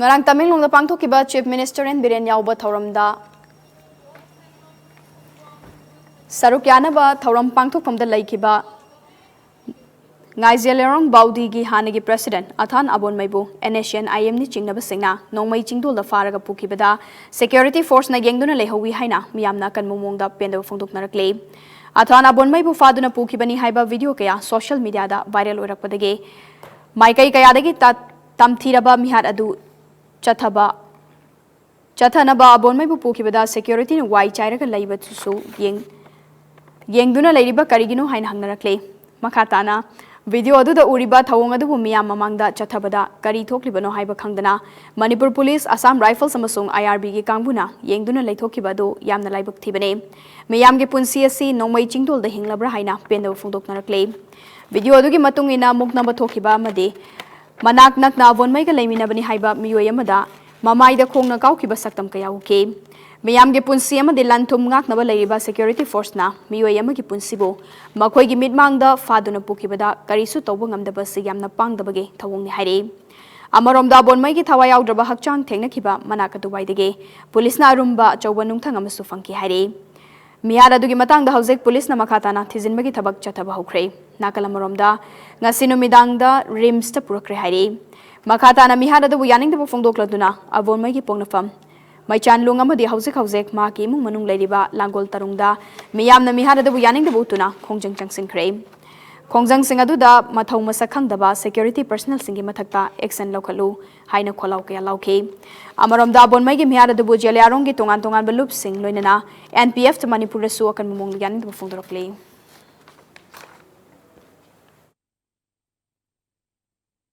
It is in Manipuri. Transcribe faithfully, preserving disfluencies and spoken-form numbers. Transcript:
ꯉꯔꯥꯡ ꯇꯃꯦꯡꯂꯣꯡꯗ ꯄꯥꯡꯊꯣꯛꯈꯤꯕ Chief Minister N Biren ꯌꯥꯎꯕ ꯊꯧꯔꯝꯗ ꯁꯔꯨꯛ ꯌꯥꯅꯕ ꯊꯧꯔꯝ ꯄꯥꯡꯊꯣꯛꯐꯝꯗ ꯂꯩꯈꯤꯕ ꯉꯥꯏꯖꯦꯂꯦꯔꯣꯡ ꯕꯥꯎꯗꯤꯒꯤ ꯍꯥꯟꯅꯒꯤ President ꯑꯊꯥꯟ ꯑꯕꯣꯟꯃꯩꯕꯨ N S C N I M ꯅꯤ ꯆꯤꯡꯅꯕꯁꯤꯡꯅ ꯅꯣꯡꯃꯩ ꯆꯤꯡꯗꯣꯜꯗ ꯐꯥꯔꯒ ꯄꯨꯈꯤꯕꯗ security force ꯅ ꯌꯦꯡꯗꯨꯅ ꯂꯩꯍꯧꯏ ꯍꯥꯏꯅ ꯃꯤꯌꯥꯝꯅ ꯑꯀꯟꯕ ꯃꯑꯣꯡꯗ ꯄꯦꯟꯗꯕ ꯐꯣꯡꯗꯣꯛꯅꯔꯛꯂꯤ꯫ ꯑꯊꯥꯟ ꯑꯕꯣꯟꯃꯩꯕꯨ ꯐꯥꯗꯨꯅ ꯄꯨꯈꯤꯕꯅꯤ ꯍꯥꯏꯕ video ꯀꯌꯥ social media ꯗ viral ꯑꯣꯏꯔꯛꯄꯗꯒꯤ ꯃꯥꯏꯀꯩ ꯀꯌꯥꯗꯒꯤ ꯇ-, ꯇꯝꯊꯤꯔꯕ ꯃꯤꯍꯥꯠ ꯑꯗꯨ ꯆꯠꯊꯕ ꯆꯠꯊꯅꯕ ꯑꯕꯣꯟꯃꯩꯕꯨ ꯄꯨꯈꯤꯕꯗ security ꯅ ꯋꯥꯏ ꯆꯥꯏꯔꯒ ꯂꯩꯕꯗꯨꯁꯨ ꯌꯦꯡ-, ꯌꯦꯡꯗꯨꯅ ꯂꯩꯔꯤꯕ ꯀꯔꯤꯒꯤꯅꯣ ꯍꯥꯏꯅ ꯍꯪꯅꯔꯛꯂꯤ꯫ ꯃꯈꯥ ꯇꯥꯅ video ꯑꯗꯨꯗ ꯎꯔꯤꯕ ꯊꯧꯑꯣꯡ ꯑꯗꯨꯕꯨ ꯃꯤꯌꯥꯝ ꯃꯃꯥꯡꯗ ꯆꯠꯊꯕꯗ ꯀꯔꯤ ꯊꯣꯛꯂꯤꯕꯅꯣ ꯍꯥꯏꯕ ꯈꯪꯗꯅ Manipur Police, Assam Rifles ꯑꯃꯁꯨꯡ I R B ꯒꯤ ꯀꯥꯡꯕꯨꯅ ꯌꯦꯡꯗꯨꯅ ꯂꯩꯊꯣꯛꯈꯤꯕ ꯑꯗꯨ ꯌꯥꯝꯅ ꯂꯥꯏꯕꯛ ꯊꯤꯕꯅꯤ꯫ ꯃꯤꯌꯥꯝꯒꯤ ꯄꯨꯟꯁꯤ ꯑꯁꯤ ꯅꯣꯡꯃꯩ ꯆꯤꯡꯗꯣꯜꯗ ꯍꯤꯡꯂꯕ꯭ꯔꯥ ꯍꯥꯏꯅ ꯄꯦꯟꯗꯕ ꯐꯣꯡꯗꯣꯛꯅꯔꯛꯂꯤ꯫ Video ꯑꯗꯨꯒꯤ ꯃꯇꯨꯡ ꯏꯟꯅ ꯃꯨꯛꯅꯕ ꯊꯣꯛꯈꯤꯕ ꯑꯃꯗꯤ ꯃꯅꯥꯛ ꯅꯛꯅ ꯑꯕꯣꯟꯃꯩꯒ ꯂꯩꯃꯤꯟꯅꯕꯅꯤ ꯍꯥꯏꯕ ꯃꯤꯑꯣꯏ ꯑꯃꯗ ꯃꯃꯥꯏꯗ ꯈꯣꯡꯅ ꯀꯥꯎꯈꯤꯕ ꯁꯛꯇꯝ ꯀꯌꯥ ꯎꯈꯤ꯫ ꯃꯤꯌꯥꯝꯒꯤ ꯄꯨꯟꯁꯤ ꯑꯃꯗꯤ ꯂꯟ ꯊꯨꯝ ꯉꯥꯛꯅꯕ ꯂꯩꯔꯤꯕ security force ꯅ ꯃꯤꯑꯣꯏ ꯑꯃꯒꯤ ꯄꯨꯟꯁꯤꯕꯨ ꯃꯈꯣꯏꯒꯤ ꯃꯤꯠꯃꯥꯡꯗ ꯐꯥꯗꯨꯅ ꯄꯨꯈꯤꯕꯗ ꯀꯔꯤꯁꯨ ꯇꯧꯕ ꯉꯝꯗꯕ ꯑꯁꯤ ꯌꯥꯝꯅ ꯄꯥꯡꯗꯕꯒꯤ ꯊꯧꯑꯣꯡꯅꯤ ꯍꯥꯏꯔꯤ꯫ ꯑꯃꯔꯣꯝꯗ ꯑꯕꯣꯟꯃꯩꯒꯤ ꯊꯋꯥꯏ ꯌꯥꯎꯗ꯭ꯔꯕ ꯍꯛꯆꯥꯡ ꯊꯦꯡꯅꯈꯤꯕ ꯃꯅꯥꯛ ꯑꯗꯨꯋꯥꯏꯗꯒꯤ ꯄꯨꯂꯤꯁꯅ ꯑꯔꯨꯝꯕ ꯑꯆꯧꯕ ꯅꯨꯡꯊꯪ ꯑꯃꯁꯨ ꯐꯪꯈꯤ ꯍꯥꯏꯔꯤ꯫ ꯃꯤꯍꯥꯠ ꯑꯗꯨꯒꯤ ꯃꯇꯥꯡꯗ ꯍꯧꯖꯤꯛ ꯄꯨꯂꯤꯁꯅ ꯃꯈꯥ ꯇꯥꯅ ꯊꯤꯖꯤꯟꯕꯒꯤ ꯊꯕꯛ ꯆꯠꯊꯕ ꯍꯧꯈ꯭ꯔꯦ꯫ ꯅꯥꯀꯜ ꯑꯃꯔꯣꯝꯗ ꯉꯁꯤ ꯅꯨꯃꯤꯗꯥꯡꯗ RIMS ꯇ ꯄꯨꯔꯛꯈ꯭ꯔꯦ ꯍꯥꯏꯔꯤ꯫ ꯃꯈꯥ ꯇꯥꯅ ꯃꯤꯍꯥꯠ ꯑꯗꯨꯕꯨ ꯌꯥꯅꯤꯡꯗꯕ ꯐꯣꯡꯗꯣꯛꯂꯗꯨꯅ ꯑꯕꯣꯟꯃꯩꯒꯤ ꯄꯣꯛꯅꯐꯝ ꯃꯩꯆꯥꯟꯂꯣꯡ ꯑꯃꯗꯤ ꯍꯧꯖꯤꯛ ꯍꯧꯖꯤꯛ ꯃꯍꯥꯛꯀꯤ ꯏꯃꯨꯡ ꯃꯅꯨꯡ ꯂꯩꯔꯤꯕ ꯂꯥꯡꯒꯣꯜ ꯇꯔꯨꯡꯗ ꯃꯤꯌꯥꯝꯅ ꯃꯤꯍꯥꯠ ꯑꯗꯨꯕꯨ ꯌꯥꯅꯤꯡꯗꯕ ꯎꯠꯇꯨꯅ ꯈꯣꯡꯖꯪ ꯆꯪꯁꯤꯟꯈ꯭ꯔꯦ꯫ ꯈꯣꯡꯖꯪꯁꯤꯡ ꯑꯗꯨꯗ ꯃꯊꯧ ꯃꯁꯛ ꯈꯪꯗꯕ security personnel ꯁꯤꯡꯒꯤ ꯃꯊꯛꯇ action ꯂꯧꯈꯠꯂꯨ ꯍꯥꯏꯅ ꯈꯣꯜꯂꯥꯎ ꯀꯌꯥ ꯂꯥꯎꯈꯤ꯫ ꯑꯃꯔꯣꯝꯗ ꯑꯕꯣꯟꯃꯩꯒꯤ ꯃꯤꯍꯥꯠ ꯑꯗꯨꯕꯨ ꯖꯦꯂꯤꯌꯥꯡꯔꯣꯡꯒꯤ ꯇꯣꯉꯥꯟ ꯇꯣꯉꯥꯟꯕ ꯂꯨꯞꯁꯤꯡ ꯂꯣꯏꯅꯅ N P F ꯇ ꯃꯅꯤꯄꯨꯔꯗꯁꯨ ꯑꯀꯟꯕ ꯃꯑꯣꯡꯗ ꯌꯥꯅꯤꯡꯗꯕ ꯐꯣꯡꯗꯣꯔꯛꯂꯤ꯫